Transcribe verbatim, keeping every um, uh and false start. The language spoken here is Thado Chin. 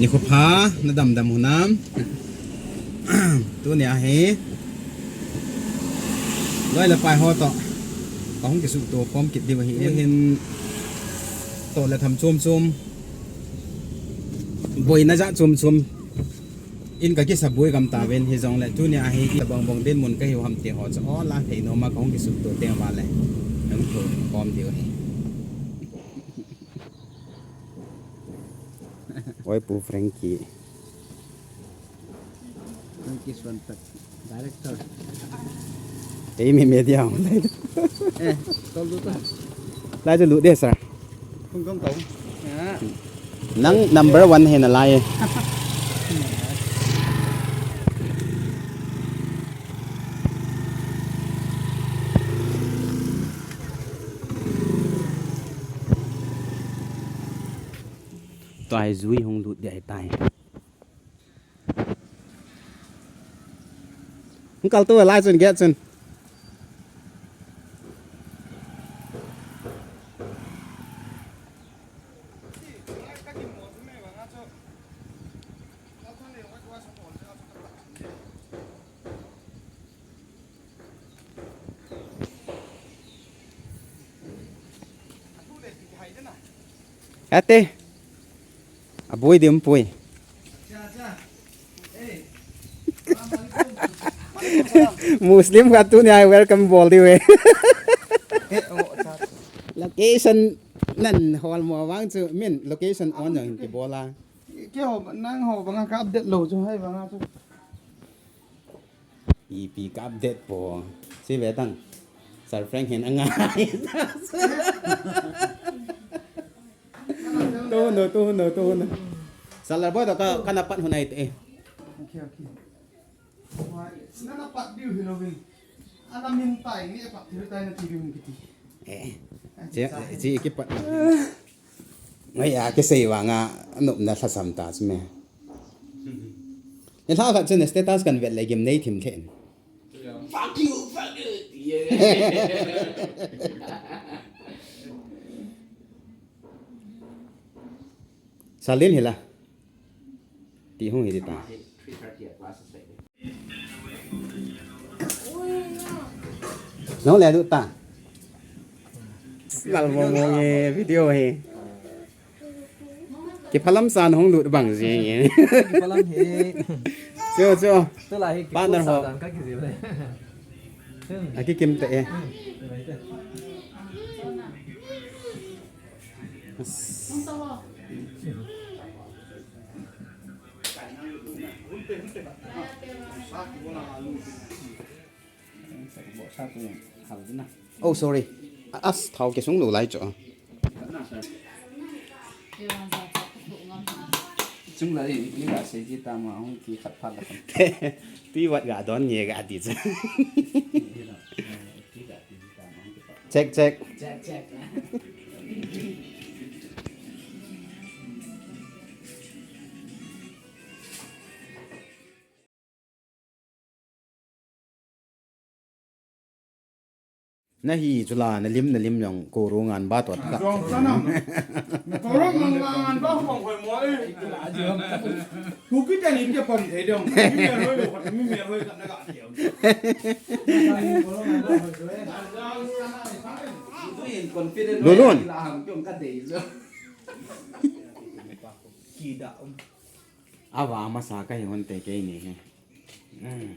Nikho pha, na damdam u hinam? Tuni a hi loi le pai ho toh kahung kisuhto khom kit diu ahi. Hin toh le tham chom chom, boina jat chom chom in ka kisaboi gam tauvin, hijongle tuni a hi itobang bang dinmun kahiu ham ti ho chu, o, la thei nom a kahung kisuhto teng uva le hung thou khom diu ahi. Oi, Pu Frankie. Frankie Suantak, director. Ei, mi media hung lai. Eh, tol du ta. Lai chu lut de, sir. Kung kong tong. Ya. Nang number one hi nalai e. Tua hi jui hung lut ding ahitai. Hung kal tou lai chun, gate chun. Ate. Aboi dim pui. Muslim khat tuni a welcome bol diu ve. Location nan hol mo vang chu min location on jong kibol a. Keiho nangho banga ka update lou chu hai banga chu. Ipi ka update po. Si ve tang. Sir Frank hin angai. Tu hun, tu hun, tu hun. Sir Lalboi toh ka, kana pat hun ahi te. Okay, okay. Nana pat diu hilou vin. Ana min tai ni pat diu tai nati diu hin kiti. Eh. Chi, chi kipat. Ngai a kisei vanga nopna lhasam ta chu me. Nilhah khat chun status kan vet le gimnei thim lheh in. Fuck you, fuck you. Salin hila. Ti hung hi ta. Nong le du ta. Lal mo mo nge video hi. Kiphalam san hung lut bang ji nge. Kiphalam hi. Cho, cho. Tu la hi partner ho. Ka kiji le. Aki kim te e. Oh, sorry. As, thao kisung lou lai chu. Chung lai, ni ga sei ji ta ma, hung ki khat phat la. Tui vat ga don nge ga ti chu. Check, check. Check, check. Na hi chula, na lim, na lim jong ko ro ngan ba to ta. Jong sana. Ko ro ngan, ngan ba hong hoi mo e. Hu ki ta ni ke pon thei dong. Mi me hoi lo, mi me hoi ka na ga. Lulun. Ava masa ka hi hon te ke ni he. Hmm.